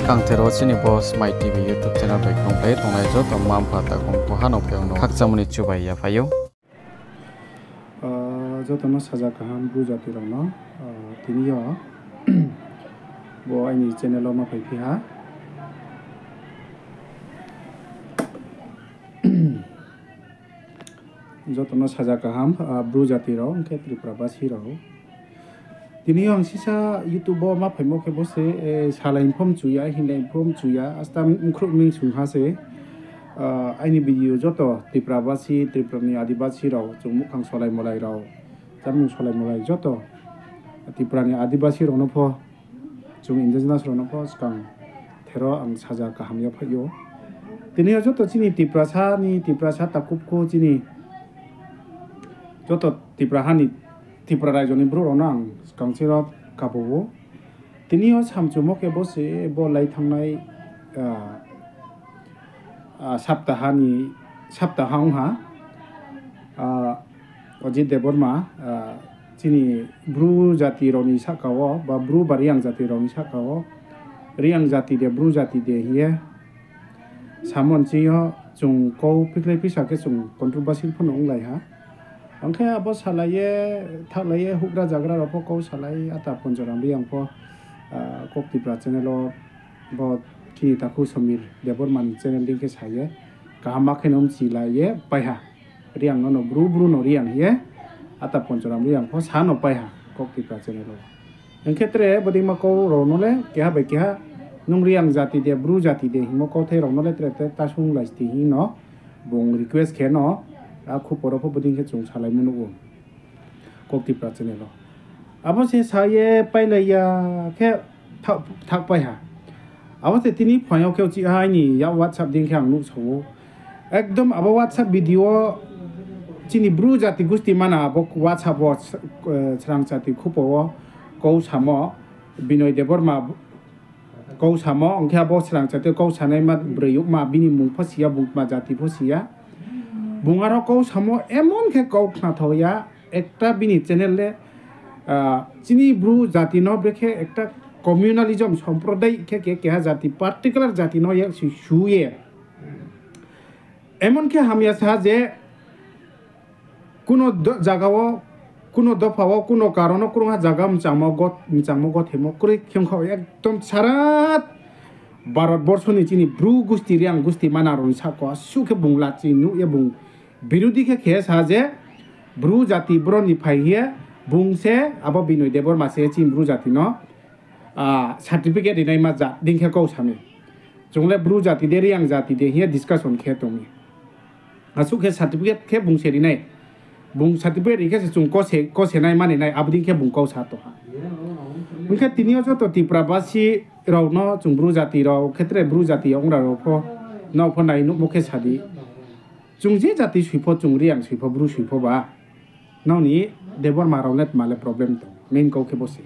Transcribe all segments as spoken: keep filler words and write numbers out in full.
Kangthero chini bo Smai T V YouTube channel bai khlumkhlai tongnai joto mma mpha takhu mkhu ha no phaiyong no khakchangmo ni chubai yaphai ou. Ah, joto no saja kaham Bru jati rao no, ah, tini yo bo aini channel wo ma phaiphi ha. Joto no saja kaham, ah, Bru jati rao, ong khe Tripura basi rao. Tini yo ang sisa YouTube wo ma phaimo khe bo se, eh, salai pho mchu ya, hinglai pho mchu ya, asta mkhrouh ming sung ha se. Ah, aini video joto Tripura basi, Tripura ni Adibasi rao, chung muhkhang solai molai rao, chámung solai molai joto Tripura ni Adibasi rao no pho, chung indigenous rao no pho skang thero ang saja kaham yaphai ou. Tini yo joto chini Tiprasa ni, Tiprasa takhu mkhu chini joto Tripura ha ni, Tripura raijo ni brouh rao no ang skang chini ro kabo ou. Tini yo samchumo khe bo se bo lai thanngnai, ah, ah, saptaha ni, saptaha ong ha, ah, Ajit Debbarma, ah, chini Bru jati rao ni sahka wo, ba Bru ba Reang jati rao ni sahka wo, Reang jati de, Bru jati de hing ye samon chini yo chung kau phikhlai phisa khe chung controversy pho no onglai ha. Ang khe abo salai ye, thaklai ye, houhgra zagra rao pho kau salai, ata Ponchoram Reang pho, ah, Kok Tipra channel wo, bo chini takhu Somir Debbarma ni channel dei khe sa ye, kaham ma khe no mchilai ye pai ha. Reang no no Bru, Bru no Reang hing ye, ata Ponchoram Reang pho sa no pai ha Kok Tipra channel wo. Hing khe tre bodei ma kau rao no le keha bai keha, nung Reang jati de, Bru jati de hingmo kauthai rao no le tre te ta sunglai sti hing no bung request khe no, a khupor wo pho bodei khe chung salaimo nuh ou Kok Tipra channel wo. Abo se sa ye pailai ya khe tha-, thakpai ha. Abo se tini phuaing yo khe uchih ha aini yak WhatsApp dei khe ang nuhsao ou. Ekdom abo WhatsApp video wo chini Bru jati gusti mana abo WhatsApp wo, eh, Srang jati khupo wo kau samo, Binoy Debbarma kau samo, ong khe abo Srang jati kau sanaima broi youhma, bini mmung pho si ya, bung tma jati pho si ya. Bung aro kau samo emon khe kau khnathao ya, ekta bini channel le, ah, chini Bru jati no brekhe ekta communalism, somprodai khe ke keha jati, particular jati no yak si su ye. Emon khe hamya sa je, kuno do-, jaga wo, kuno dopha wo, kuno karon wo, krungha jaga mchangmo got-, mchangmo gothemo kroi khe ong kha, ekdom sara Bharat borsho ni chini Bru gusti, Reang gusti mana rao ni sahka wo asuh khe bung lachi nuh ye bung birodi khe khe sa je, Bru jati bro ni phai hing ye bung se abo Binoy Debbarma se chini Bru jati no, ah, certificate rinaima jat dei khe kau sa mi. Chung le Bru jati de, Reang jati de hing ye discussion khe tong mi. Asuh khe certificate khe bung se ri nai. Bung certificate ri khe se chung kose, kose nai mani nai, abo dei khe bung kau sa tong ha. Ong khe tini yo joto Tipra basi rao no chung Bru jati rao, khetre Bru jati ong rao pho, nrao pho nai nuhmo khe sa di. Chung je jati soi pho, chung Reang soi pho, Bru soi pho ba, nrao ni Debbarma rao le tma le problem tong, main kau khe bo se.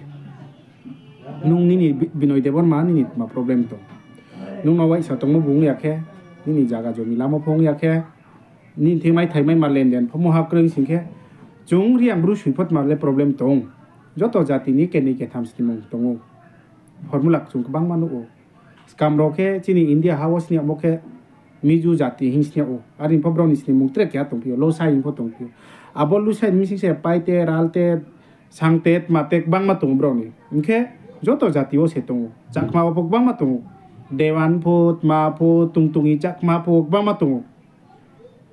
Nung nini Bi-, Binoy Debbarma nini tma problem tong? Nung no uaisa tongmo bung ya khe, nini jaga jomi lamo pho ong ya khe, nini thing mai thai mai ma lenden pho mo ha kroi sing khe, chung Reang Bru soi pho tma le problem tong? Joto jati ni kenoi ketham snimung tong ou. Formula chung kbangma nuh ou. Skam rao khe chini India ha wo sniamo khe Mizo jati hing sniag ou. Are pho brao ni snimung tre keha tongphi ou, Losai hing pho tongphi ou. Abo Losai ni bising se Paite, Ralte, Sangte, Tmate kbangma tong ou brao ni. Hing khe joto jati wo se tong ou. Chakma wo pho kbangma tong ou. Dewan pho, Tma pho, Tongtongni Chakma pho kbangma tong ou.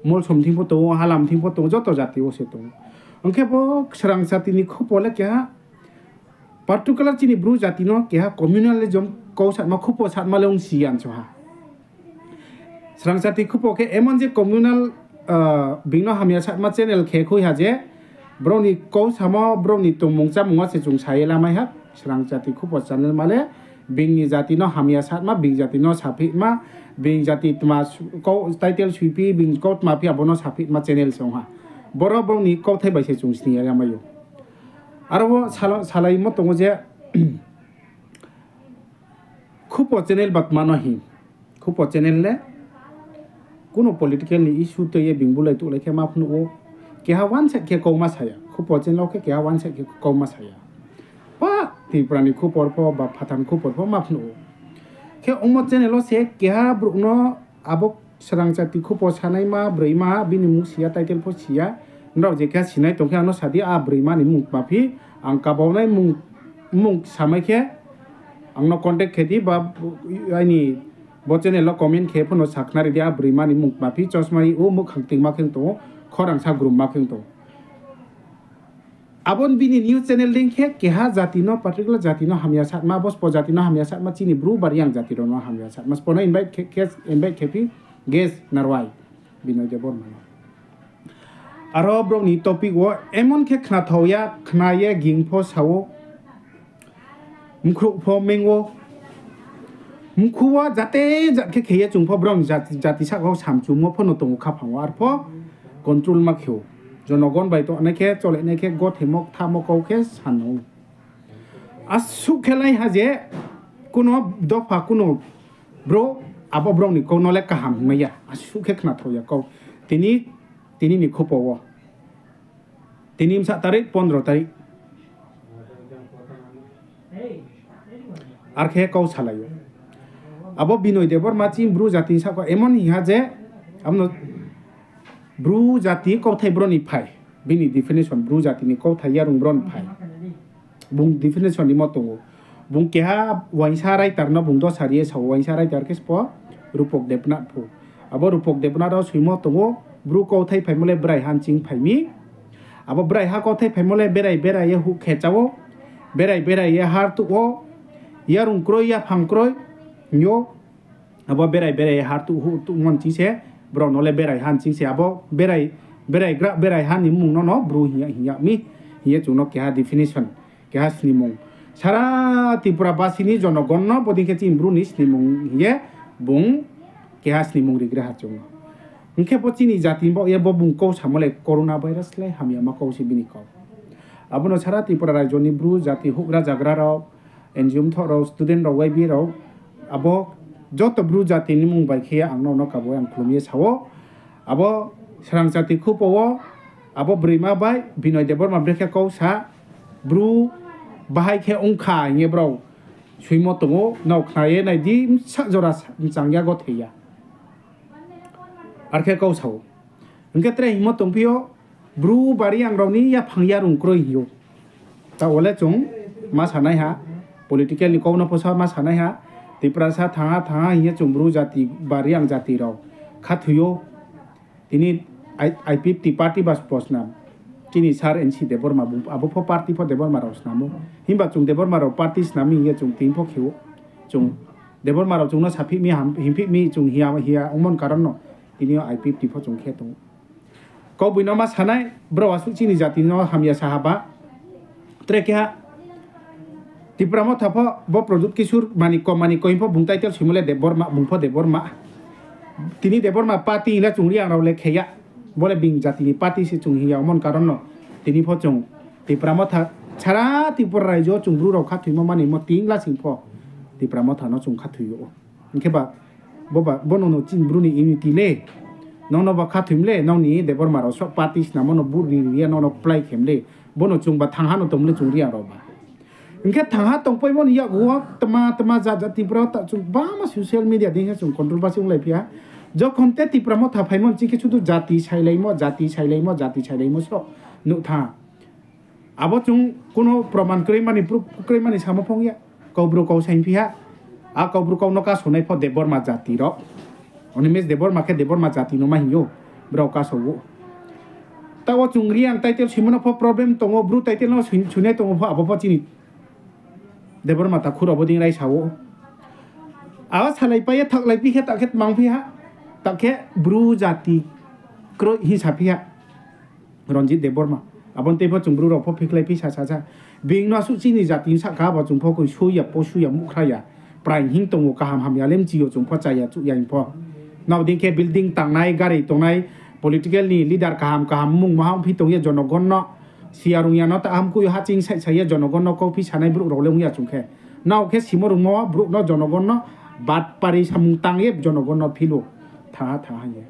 Molsom thing pho tong ou, Halam thing pho tong ou, joto jati wo se tong ou. Ong khe bo Srang jati ni khupo le keha particular chini Bru jati no keha communalism kau satma, khupo satma le ong si ya nso ha. Srang jati khupo khe emon je communal, ah, being no hamya satma channel khe khui ha je, brao ni kau samo, brao ni tongmung chámung wo se chung sa ye lamai ha. Srang jati khupo channel ma le, being ni jati no hamya satma, being jati no saphihma, being jati tma su-, kau title suiphi, being kau tma phi abo no saphihma channel se ong ha. Boro brao ni kauthai bai se chung sni ya lamai ou. Aro wo sala-, salaimo tong ou je, khupo channel ba tma no hing. Khupo channel le kuno political ni issue tui ye being bulai tuhlai khe ma phnuh ou. Keha one side khe kau ma sa ya. Khupo channel wo khe keha one side khe kau ma sa ya. Pa Tripura ni khupor pho ba Phathan khupor pho ma phnuh ou. Khe ongmo channel wo se keha brouh no abo Srangchati Khupo sanaima broima, bini mmung si ya, title pho si ya. Nrao je keha sinai tong khe ang no sa di, a broima ni mmung tma phi, ang kabaonai mmung, mmung samai khe ang no contact khe di ba aini bo channel wo comment khe pho no sakhnari di, a broima ni mmung tma phi, chosma ri ou, muhkhang tingma khe tong ou, khorang sa grumma khe tong ou. Abo bini news channel dei khe keha jati no, particular jati no hamya satma, bo sbo jati no hamya satma, chini Bru ba Reang jati rao no hamya satma. Sbo no invite khe, khe, invite khe phi guest Narwai Binoy Debbarma no. Aro brao ni topic wo emon khe khnathao ya, khna ye ging pho sa ou, mkhrouh pho meng ou, mkhu wo jate jat khe khe ye chung pho brao ni jati, jati sahka wo samchumo pho no tong ou khaphang wo, arpho control ma khe ou. Jonogon bai tongnai khe, cholenai khe, gothemo kthamo kau khe sa no ou. Asuh khe lai ha je, kuno dopha, kuno brouh, abo brao ni kau no le kaham hingmai ya. Asuh khe khnathao ya kau. Tini, tini ni khupo wo. Tini bsa tarik, pondro tarik. Ar khe kau salai ou. Abo Binoy Debbarma chini Bru jati ni sahka emon hing ha je, abo no Bru jati kauthai bro ni phai. Bini definition, Bru jati ni kauthai yarung bro ni phai. Bung definition rimo tong ou. Bung keha uaingsa writer no bung dosa ri ye sa ou, uaingsa writer khe sbo Rupak Debnath pho. Abo Rupak Debnath rao soimo tong ou, Bru kauthai phaimo le brai ha nching phai mi. Abo brai ha kauthai phaimo le berai berai ye huh khe chá ou, berai berai ye har tuh ou, yarung kroi, yaphang kroi hing ou. Abo berai berai ye har tuh huh tuh mon ching se, brao no le berai ha nching se, abo berai, berai gra, berai ha ni mmung no no Bru hing ya, hing ya mi, hing ye chung no keha definition, keha snimung. Sara Tripura basi ni jonogon no bodei khe chini Bru ni snimung hing ye bung keha snimung rigra ha chung no. Hing khe bo chini jati ni baoh ye bo bung kau samo le coronavirus le hamyama kau se bini kau. Abo no sara Tripura rajyo ni Bru jati houhgra zagra rao, N G O mthoh rao, student rao, Y B A rao, abo joto Bru jati ni mmung bai khe ye ang no no kabo ang khlum ye sa ou. Abo Srangchati Khupo wo, abo broima bai Binoy Debbarma brekhe kau sa, Bru bahai khe ong kha hing ye brao soimo tong ou, nrao khna ye nai di, bsa jora sa, mchang ya gothe ya. Ar khe kau sa ou. Hing khe tre hingmo tongphi ou, Bru ba Reang rao ni yaphang yarung kroi hing ou. Taoh wo le chung ma sanai ha, political ni kau no pho sa ma sanai ha, Tiprasa thanng ha thanng ha hing ye chung Bru jati ba Reang jati rao khathoi ou. Tini I P F T party ba sbo snam. Chini sir N C Debbarma bung abo pho party pho Debbarma rao snam ou. Himba chung Debbarma rao party snam mi hing ye chung tini pho khe ou. Chung Debbarma rao chung no saphih mi ham, hingphih mi chung hing ya, hing ya ongmo ni karon no tini yo I P F T pho chung khe tong ou. Kaugboino ma sanai, brao asuh chini jati no hamya sa haba. Tre keha Tipra Motha pho bo Pradyot Kishore Manikya, Manikya hing pho bung title soimo le Debbarma, bung pho Debbarma. Tini Debbarma party hing le chung Reang rao le khe ya. Bo le bini jati ni party se chung hing ya ongmo ni karon no. Tini pho chung Tipra Motha sara Tripura rajyo chung Bru rao khathoimo mani mo tin lasing pho Tipra Motha no chung khathoi ou. Hing khe ba, bo ba, bo no no chini Bru ni unity le, nrao no ba khathoi mi le, nrao ni Debbarma rao só party snammo no vote ri ri ye nrao no kplái khe mi le, bo no chung ba thanng ha no tong mi le chung Reang rao ba. Hing khe thanng ha tongpaimo ni yakgu wo tma tma jat jat Tripura wo ta chung bangma social media dei khe chung controversy onglai phi ha. Jokhon te Tipra Motha phaimo ni ching khe sudu jati sailaimo, jati sailaimo, jati sailaimo só nuh thanng ha. Abo chung kuno proman kroi mani, proof kroi mani samo phong ya. Kau Bru kau saing phi ha. A kau Bru kau no kasonai pho Debbarma jati rao. Animesh Debbarma khe Debbarma jati no ma hing ou. Brao kaso ou. Taoh wo chung Reang title soimo no pho problem tong ou, Bru title no soi-, soinai tong ou pho, abo pho chini Debbarma takhu rao bo dei raisa ou. Abo salaipai ye thaohlai phi khe, taoh khe tmang phi ha. Taoh khe Bru jati kroi hing sa phi ha. Ranjit Debbarma. Abo ni tei pho chung Bru rao pho phikhlai phi sa sa sa. Being no asuh chini jati ni sahka abo chung pho koi sui ya, posu ya, muhkhra ya. Prai hing tong ou, kaham hamya le mchi yo chung pho, chaya chuh ya hing pho. Nrao dei khe building tangnai, gari tongnai, political ni leader kaham kaham mmung maha ongphi tong ye jonogon no, siya rung ya no ta hamkuh yo haching saih sa ye jonogon no kauphi sanai brouh rao le ong ya chung khe. Nrao khe simo rungmo brouh no jonogon no batpari samung tang ye jonogon no phil ou. Thanng ha, thanng ha hing ye.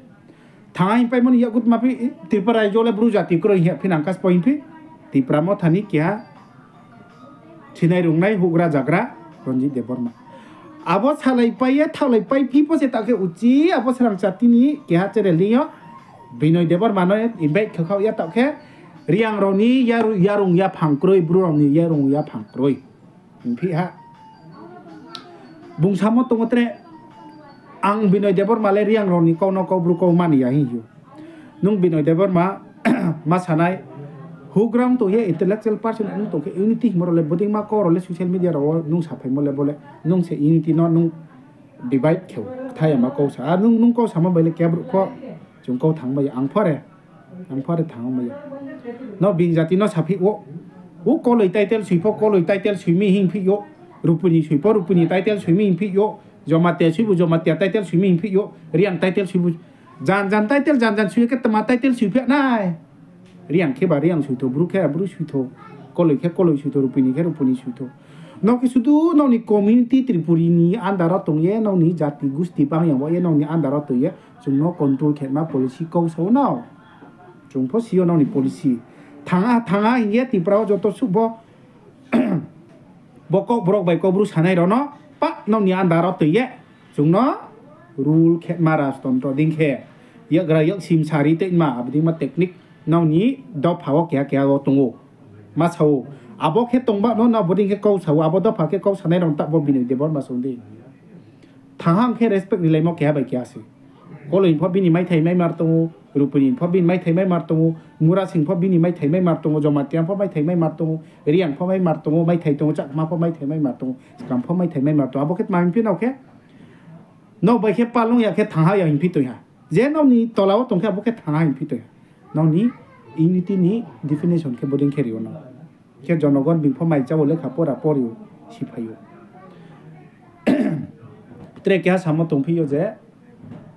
Thanng ha hingpaimo ni yakgu tma phi, Tripura rajyo le Bru jati kroi hing ya phi nang kaspo hing phi. Tipra Motha ni keha sinai rungnai houhgra zagra Ranjit Debbarma. Abo salaipai ye thaolaipai phi pho se taoh khe uchi abo srang chati ni keha channel deing yo Binoy Debbarma no invite khe khaoh ya taoh khe Reang rao ni yaru-, yarung yaphang kroi, Bru rao ni yarung yaphang kroi. Hing phi ha. Bung samo tong tre, ang Binoy Debbarma le Reang rao ni kau no Kaubru kau mani ya hing ou. Nung Binoy Debbarma ma sanai, houhgra tong ye intellectual person nung tong khe unity hingmo rao le bodei ma kau rao le social media rao wo nung saphaimo le bo le nung se unity no nung divide khe ou, kthai ya ma kau sa. Ar nung, nung kau samo bai le kebrouh pho, chung kau thanng bai ya, ang pho are, ang pho are thanng bai ya. No bini jati no saphi ou, o Koloi title soi pho Koloi title soi mi hing phi ou, Rupini soi pho Rupini title soi mi hing phi ou, Jamatia soi bu Jamatia title soi mi hing phi ou, Reang title soi bu, jan jan title jan jan soi ye khe tma title soi phi nai. Reang khe ba Reang soi thou, Bru khe Bru soi thou, Koloi khe Koloi soi thou, Rupini khe Rupini soi thou. No khe sudu nrao ni community Tripuri ni under wo tong ye, nrao ni jati gusti bang ya wo ye, nrao ni under wo tong ye, chung no control khe ma policy kau sa ou no. Chung pho si yo nrao ni policy. Thanng ha, thanng ha hing ye Tripura wo joto suh bo bo Kokborok bai Kaubru sanai rao no pa nrao ni under wo tong ye, chung no rule khe ma rajtontro dei khe, yakgra yaksim sari tei ma abo dei ma technique nrao ni dopha wo keha keha wo tong ou. Ma sa ou, abo khe tong ba no, nrao bodei khe kau sa ou, abo dopha khe kau sanai rao no taoh bo Binoy Debbarma song di. Thanng ha hing khe respect rilaimo keha bai keha se. Koloi pho bini maithai maimar tong ou, Rupini pho bini maithai maimar tong ou, Murasing pho bini maithai maimar tong ou, Jamatia pho maithai maimar tong ou, Reang pho maimar tong ou, maithai tong ou, Chakma pho maithai maimar tong ou, Skam pho maithai maimar tong ou. Abo khe tma hing phi nrao khe, nrao bai khe palung ya khe thanng ha ya hing phi tong ha. Je nrao ni tola wo tong khe abo khe thanng ha hing phi tong ha. Nrao ni unity ni definition khe bodei khe ri ou no. Khe jonogon bini pho mai chá wo lekha pora pori ou, siphai ou. Tre keha samo tongphi yo je,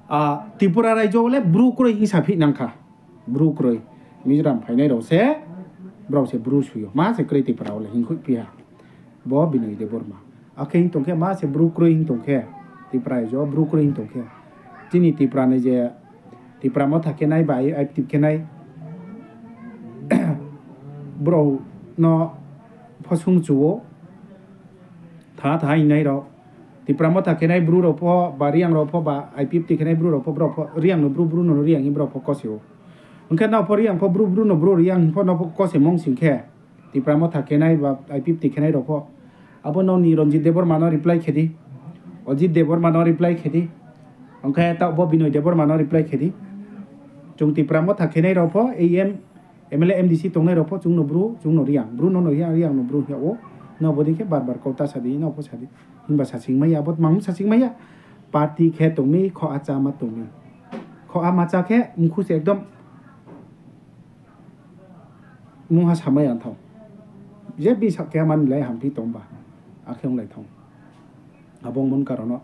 a, Tripura raijo wo le Bru kroi hing saphi nang kha. Bru kroi. Mizoram phainai rao se, brao se Bru soi ou. Ma se kroi Tripura wo le hing khuiphi ha. Bo Binoy Debbarma. Akhe hing tong khe ma se Bru kroi hing tong khe. Tripura raijo Bru kroi hing tong khe. Chini Tripura ni je, Tripura Motha khe nai ba I P T F khe nai. Brao no pho sung chu ou. Tha tha hingnai rao. Tripura Motha khe nai Bru rao pho, ba Reang rao pho, ba I P F T khe nai Bru rao pho, brao pho Reang no Bru, Bru no Reang hing brao pho kose ou. Ong khe nrao pho Reang pho Bru, Bru no Bru Reang hing pho nrao pho kose mong sing khe, Tripura Motha khe nai ba I P F T khe nai rao pho. Abo nrao ni Ranjit Debbarma no reply khe di. Ajit Debbarma no reply khe di. Ong khe taoh bo Binoy Debbarma no reply khe di. Chung Tripura Motha khe nai rao pho, A M, M L A, M D C tongnai rao pho, chung no Bru, chung no Reang. Bru no no Reang, Reang no Bru hing yag ou. Nrao bodei khe bar bar kau ta sa di, nrao pho sa di. Himba sasing mai ya, abo tma sasing mai ya. Party khe tong mi, khoha chá ma tong mi. Khoha ma chá khe, mkhu se ekdom mungha samai ya thou. Je bini sak keha manoi lai hamphi tong ba. Akhe onglai thou. Abo ongmo ni karon no.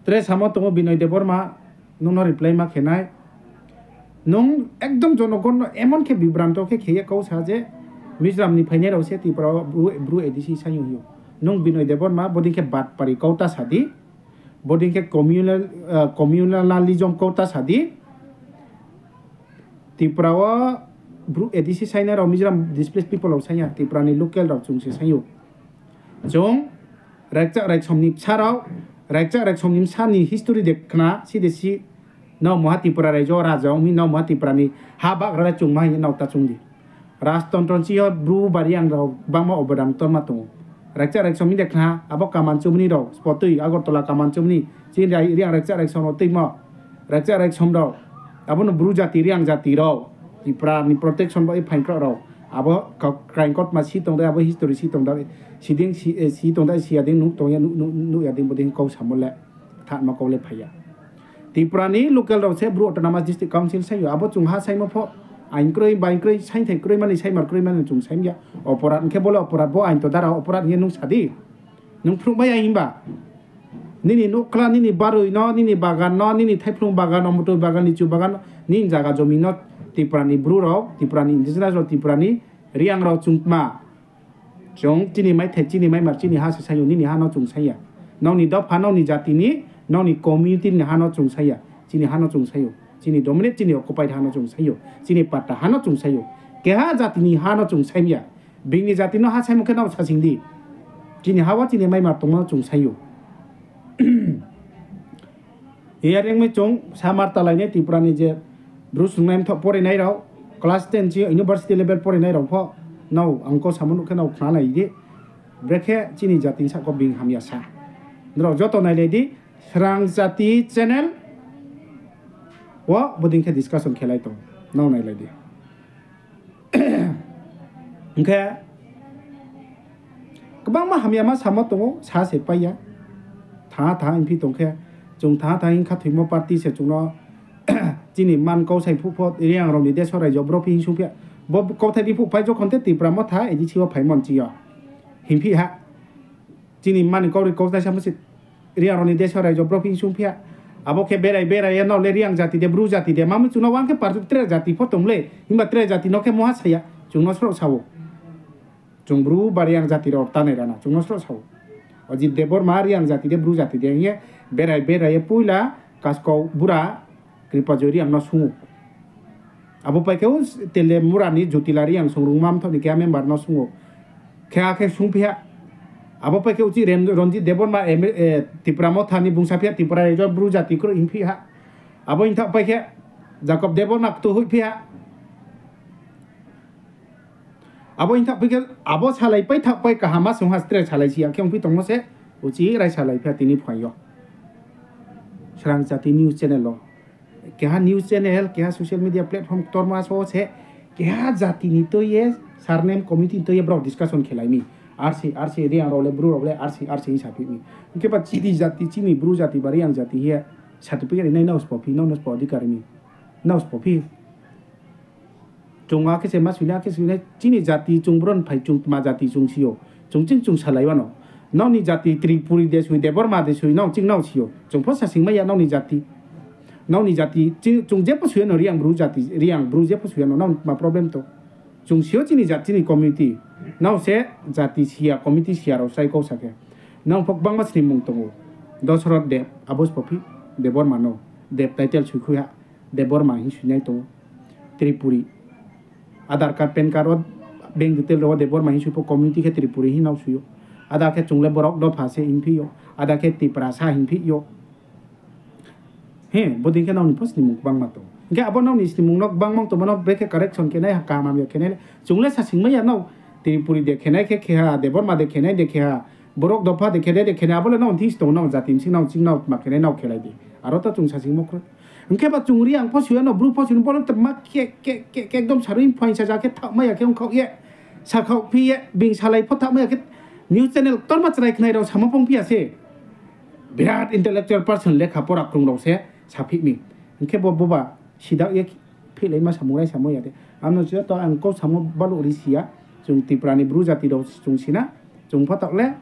Tre samo tong ou Binoy Debbarma, nung no reply ma khe nai. Nung ekdom jonogon no emon khe bibranto khe khe ye kau sa je, Mizoram ni phainai rao se Tripura wo Bru, Bru A D C saing ou hing ou. Nung Binoy Debbarma, bodei khe batpari kau ta sa di. Bodei khe communal, communalism kau ta sa di. Tripura wo Bru A D C sainai rao Mizoram displaced people rao saing ya, Tripura ni local rao chung se saing ou. Chung Raikchak Raiksom ni bsa rao, Raikchak Raiksom ni bsa ni history de khna si de si, nrao mungha Tripura raijo raja ong mi, nrao mungha Tripura ni ha bagra le chung ma hing ye nrao ta chung di. Rajtontro ni sing yo Bru ba Reang rao gbangma obodan ktorma tong ou. Raikchak Raiksom ni de khna, abo Kaman Chumni rao, spotoi Agartala Kaman Chumni, chini Reang Raikchak Raiksom rao tuimo, Raikchak Raiksom rao, abo no Bru jati, Reang jati rao, Tripura ni protection bo ye phaingkrao rao, abo ka-, kraing kautma si tong dei, abo history si tong dei, si dei si, si tong dei, si ya dei nuh tong ya, nuh, nuh, nuh ya dei bodei kau samo le, thanma kau le phai ya. Tripura ni local rao se Bru Autonomous District Council saing ou, abo chung ha saingmo pho, ain kroi, bain kroi, saingthai kroi mani, saimar kroi mani chung saing ya. Oporat hing khe bo le oporat, bo ain to dara oporat hing ye nung sa di. Nung phnuhmai ya himba. Nini nouhkhla, nini baroi no, nini bagan no, nini thaiphlung bagan no, motoi bagan, lichu bagan no, nini zaga jomi no, Tripura ni Bru rao, Tripura ni indigenous rao, Tripura ni Reang rao chung tma. Chung chini maithai, chini maimar, chini ha se saing ou, nini ha no chung saing ya. Nrao ni dopha, nrao ni jati ni, nrao ni community ni ha no chung saing ya. Chini ha no chung saing ou. Chini dominate, chini occupied ha no chung saing ou. Chini patta ha no chung saing ou. Keha jati ni ha no chung saing ya. Bini jati no ha saingmo khe nrao sasing di. Chini ha wo chini maimar tongmo no chung saing ou. Hearing mi chung samar talainai Tripura ni je Bru sungnai mthoh porinai rao, class ten chi university level porinai rao pho, nrao ang kau samo nuh khe nrao khnalai di. Brekhe chini jati ni sahka wo being hamya sa. Nrao joto nailai di, Srang Jati channel wo bodei khe discussion khelai tong. Nrao nailai di. Hing khe, kbangma hamyama samo tong ou, sa se pai ya. Thanng thanng hingphi tong khe, chung thanng thanng hing khathoimo party se chung no chini man kau sai phuh pho, Reang rao ni deso raijo bro phi hing sung phi ya. Bo kauthai di phuh phai jokhon te Tipra Motha A D C wo phaimo nching yo. Hingphi ha. Chini mani kau ri kau nai samo se Reang rao ni deso raijo bro phi hing sung phi ya. Abo khe berai berai ye nrao le Reang jati de, Bru jati de, ma mi chung no wang khe party tre jati pho tong le, himba tre jati no khe moha sa ya, chung no sroh sa ou. Chung Bru ba Reang jati rao tanai rana, chung no sroh sa ou. Ajit Debbarma Reang jati de, Bru jati de hing ye berai berai ye poila Kaskau bura Kripajoy Reang no sung ou. Abo pai khe o Telemura ni Jyotila Reang Songrungma mthoh ni keha member no sung ou. Khe akhe sung phi ha. Abo pai khe uchih Ren-, Ranjit Debbarma, em, eh, Tipra Motha ni bung sa phi ha, Tripura raijo Bru jati kroi hing phi ha. Abo hing thaoh pai khe Jacob Debbarma ktu hoih phi ha. Abo hing thaoh pai khe, abo salai pai thaoh pai kaham ma sung ha, stre salai si ya khe ongphi tongmo se, uchih rai salai phi ha tini phuaing yo. Srang Jati news channel wo. Keha news channel, keha social media platform ktorma so se, keha jati ni tui ye, surname committee ni tui ye brao discussion khelai mi. Arsi, arsi, Reang rao le, Bru rao le, arsi, arsi hing saphi mi. Hing khe ba chini jati, chini Bru jati ba Reang jati hing ye, certificate rinai nrao sbo phi, nrao no sbo adhikar ri mi. Nrao sbo phi. Chung akhe se ma sui nai, akhe sui nai, chini jati chung bro ni phai chung tma jati chung si ou. Chung ching chung salai wano. Nrao ni jati Tripuri de sui, Debbarma de sui, nrao ching nrao si ou. Chung pho sasing mai ya nrao ni jati. Nrao ni jati, ching, chung jepho sui ya no Reang Bru jati, Reang Bru jepho sui ya no, nrao tma problem tong. Chung si ou chini jati ni community. Nrao se jati si ya, community si ya rao srai kau sa khe. Nrao pho gbangma snimung tong ou. Dosroth Deb, abo sbo phi, Debbarma no. Deb title sui khui ha, Debbarma hing sui nai tong ou. Tripuri. Aadhaar card, PAN card wo, bank detail rao wo Debbarma hing sui pho community khe Tripuri hing nrao sui ou. Ada khe chung le borok dopha se hing phi ou. Ada khe Tiprasa hing phi ou. He, bodei khe nrao ni pho snimung gbangma tong. Hing khe abo nrao ni snimung no gbangma tongmo no brekhe correction khe nai, kaham hamya khe nai le. Chung le sasing mai ya nrao. Tripuri de khe nai khe khe ha, Debbarma de khe nai de khe ha, borok dopha de khe nai de khe nai, abo le nrao thing si tong, nrao jati bsing nrao ching nrao tma khe nai nrao khelai di. Aro ta chung sasingmo kroi. Hing khe ba chung Reang pho sui ya no, Bru pho sui no, bo le tma khe, khe, khe, khe ekdom sarui phaing saja khe thaohmai ya khe ongkhaoh ye, sakhaoh phi ye, being salai pho thaohmai ya khe, news channel ktorma chrai khnai rao samo pong phi ya se. Birat intellectual person, lekha pora krung rao se saphi mi. Hing khe bo, boba sidaoh ye phihlaima samung rai samo ya de. Ano joto ang kau samo baluh ri si ya. Chung Tripura ni Bru jati rao chung si na. Chung pho taoh le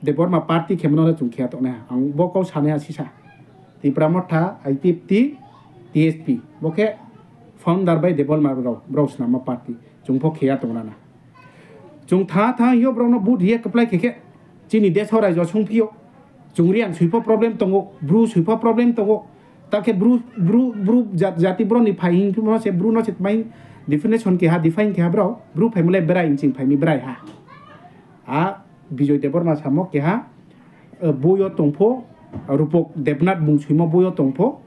Debbarma party khemo no le chung khe ya tong nai ha. Ang bo kau sanai ha sisa. Tipra Motha, I P F T, T S P. Bo khe founder bai Debbarma rao, brao snamma party. Chung pho khe ya tong nana. Chung tha tha yo brao no vote ri ye kaplai khe khe, chini deso raijo sung phi ou. Chung Reang sui pho problem tong ou, Bru sui pho problem tong ou. Ta khe Bru, Bru, Bru jat-, jati bro ni phai hing phimo se Bru no se tma hing definition keha, define keha brao. Bru phaimo le berai hing ching phai mi berai ha. A Bijoy Debbarma samo keha, eh, boi yo tong pho, Rupak Debnath bung suimo boi yo tong pho.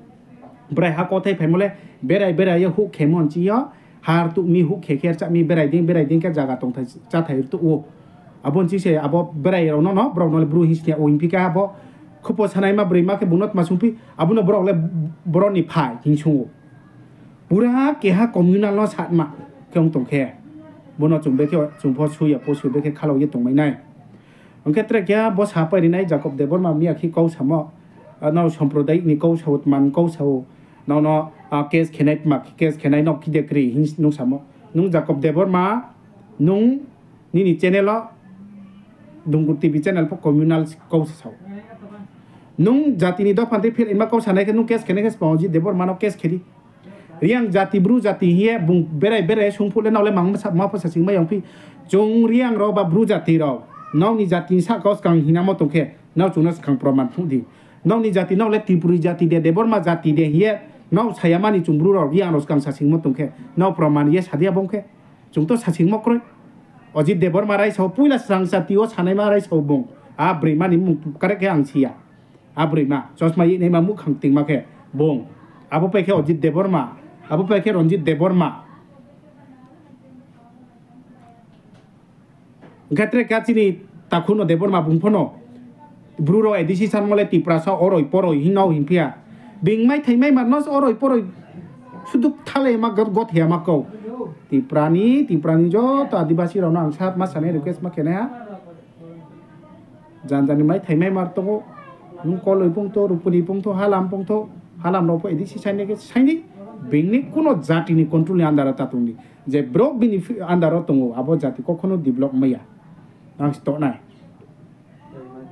Berai ha kauthai phaimo le berai berai ye huh khemo nching yo, har tuh mi huh khe khe rchah mi berai dei, berai dei khe zaga tongthai, cháthai rtuh ou. Abo nching se abo berai rao no no, brao no le Bru hing sini ya ou hing phi khe abo khupo sanaima broima khe bung no tma sung phi, abo no brao le bro ni phai hing sung ou. Pura keha communal no satma khe ong tong khe. Bo no chung bekhe, chung pho sui ya pho sui bekhe khalao ye tongmai nai. Ong khe tre keha bo sapai ri nai Jacob Debbarma miya khe kau samo, ah, nrao sampradayik ni kau sa ou, tma ni kau sa ou, nrao no, ah, case khe nai tma, case khe nai nrao kide kri hing nung samo. Nung Jacob Debbarma, nung nini channel wo, Dungur T V channel pho communal kau se sa ou. Nung jati ni dopha tei philaima kau sanai khe nung case khe nai khe Spangjit Debbarma no case khe di. Reang jati Bru jati hing ye bung berai berai sung phuh le nrao le mang ma pho sasing mai ya ong phi. Chung Reang rao ba Bru jati rao, nrao ni jati ni sahka wo skang hingnamo tong khe, nrao chung no skang proman phnuh di. Nrao ni jati nrao le Tripuri jati de, Debbarma jati de hing ye, nrao sayamani chung Bru rao Reang rao skang sasingmo tong khe, nrao proman ye sa di abo ong khe. Chung to sasingmo kroi. Ajit Debbarma raisa o, poila srang chati yo sanaima raisa o bung. A broima ni mmung kare khe ang si ya. A broima, chosma ye naima muhkhang tingma khe bung. Abo pai khe Ajit Debbarma, abo pai khe Ranjit Debbarma. Hing khe tre kha chini takhu no Debbarma bung pho no. Bru rao A D C sanmo le Tiprasa oroi poroi hing nao hing phi ya. Being maithai maima no se oroi poroi sudu kthalaima got-, gotheyama kau. Tipra ni, Tipra ni joto Adibasi rao no ang sa ma sanai request ma khe nai ha. Janja ni maithai maima tong ou. Nung Koloi pungthou, Rupuni pungthou, Halam pungthou, Halam rao pho A D C sainai khe sainai. Being ni kuno jati ni control ni under wo ta tong di. Je brouh bini fi-, under wo tong ou, abo jati kokhono develop mai ya. Ang si toh nai.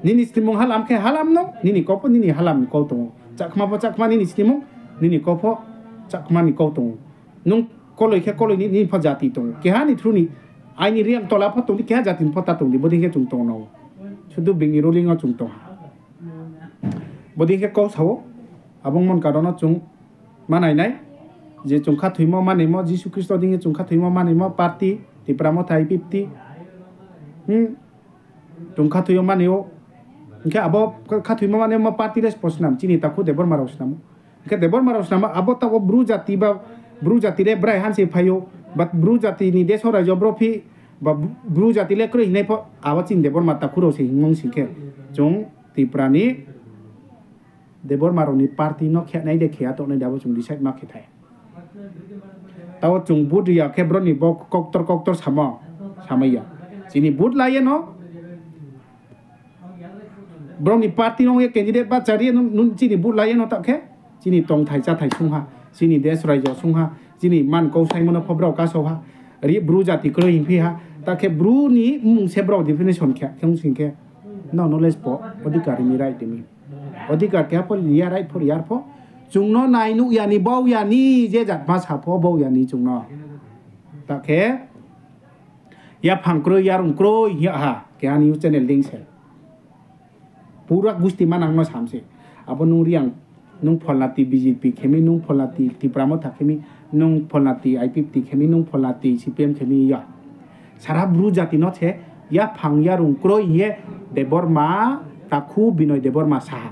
Nini snimung Halam khe Halam no, nini kau pho nini Halam ni kau tong ou. Chakma pho Chakma nini snimung, nini kau pho Chakma ni kau tong ou. Nung Koloi khe Koloi ni, nini pho jati tong ou. Keha ni through ni, aini Reang tola pho tong di, keha jati ni pho ta tong di, bodei khe chung tong no. Sudu being ni ruling wo chung tong ha. Bodei khe kau sa ou, abo ongmo ni karon no chung ma nai nai, je chung khathoimo manaimo, Jisu Khristo dei khe chung khathoimo manaimo party, Tipra Motha I P F T, hmm, chung khathoi yo manai ou, hing khe abo khathoimo manaimo party le sbo snam, chini takhu Debbarma rao snam ou. Hing khe Debbarma rao snam, abo taoh wo Bru jati ba, Bru jati le brai hanse phai ou, but Bru jati ni deso raijo bro phi, ba Bru jati le kroi hingnai pho, abo chini Debbarma takhu rao se hingmung sing khe, chung Tipra ni Debbarma rao ni party no khe nai de khe ya tong nai de abo chung decide ma khe thai. Taoh chung vote ri ya khe brao ni bo kauktor kauktor samo, samai ya. Chini vote la ye no, brao ni party no ye candidate bahcha ri ye no, chini vote la ye no taoh khe, chini tongthai cháthai sung ha, chini desh raijo sung ha, chini man kau saimo no pho brao kasao ha, ri Bru jati kroi hing phi ha, taoh khe Bru ni mmung se brao definition khe, khe ong sing khe, nrao no le sbo odhikar ri mi, right ri mi. Odhikar keha pho ri ya, right pho ri ya pho. Chung no nai nuh ya ni, bau ya ni, je jat ma sa pho bau ya ni chung no. Taoh khe, yaphang kroi, yarung kroi hing ya ha, keha news channel dei se. Pura gusti manang no sam se. Abo nung Reang, nung pholnati B J P khe mi, nung pholnati Tipra Motha khe mi, nung pholnati I P F T khe mi, nung pholnati C P M khe mi ya. Sara Bru jati no se yaphang yarung kroi hing ye Debbarma takhu Binoy Debbarma sa ha.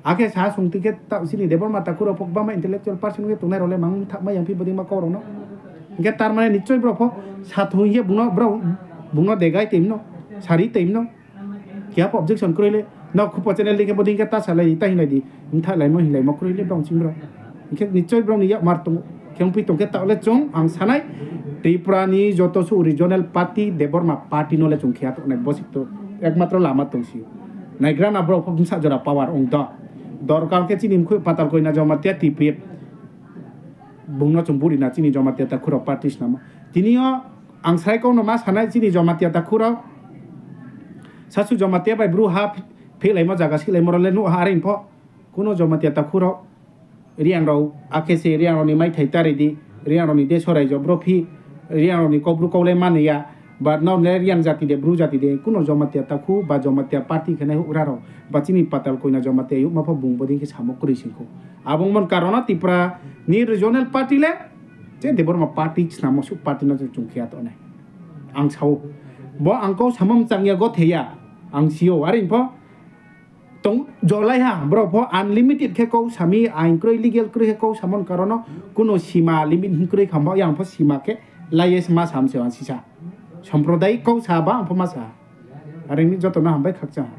Akhe sa sung tui khe taoh chini Debbarma takhu rao pho gbangma intellectual person ye tongnai rao le mang thakmai yang phi bodei ma kau rao no. Hing khe tar mane nichoi brao pho sa thung ye bung no, brao, bung no degai toimo no, sari toimo no. Keha pho objection kroi le, nrao khupo channel dei khe bodei khe ta salai di, ta hinglai di, mthahlaimo hinglaimo kroi le brao ching brao. Hing khe nichoi brao ni yakmar tong, khe ongphi tong khe taoh le chung ang sanai, Tripura ni joto suh regional party, Debbarma party no le chung khe ya tong nai, bo si to ekmatro lama tong si ou. Naigra na brao pho bsa jora power ong do. Dorkar khe chini mkhui Patalkoina Jamatia T P F. Bung no chung buri na chini Jamatia takhu rao party snamo. Tini yo ang srai kau no ma sanai chini Jamatia takhu rao. Sasu Jamatia bai Bru ha phihlaimo zaga sihlaimo rao le nuh ha are pho. Kuno Jamatia takhu rao, Reang rao, akhe se Reang rao ni maithai ta ri di, Reang rao ni deso raijo bro phi, Reang rao ni kau Bru kau le mani ya, ba nrao le Reang jati de, Bru jati de, kuno Jamatia takhu ba Jamatia party khe nai houhgra rao, ba chini Patalkoina Jamatia youhma pho bung bodei khe samo kroi sing khou. Abo ongmo ni karon no Tripura ni regional party le, je Debbarma party snamo suh party no chung khe ya tong nai. Ang sa ou. Bo ang kau samo mchang ya gothe ya, ang si ou, are pho. Tong jolai ha, brao pho unlimited khe kau sami, ain kroi, legal kroi khe kau samo ni karon no, kuno sima limit hing kroi kham ba, yang pho sima khe, lai ye ma sam se ang sisa. Somprodayi kau sa ba, ang pho ma sa. Are ni joto no hambai khakchang.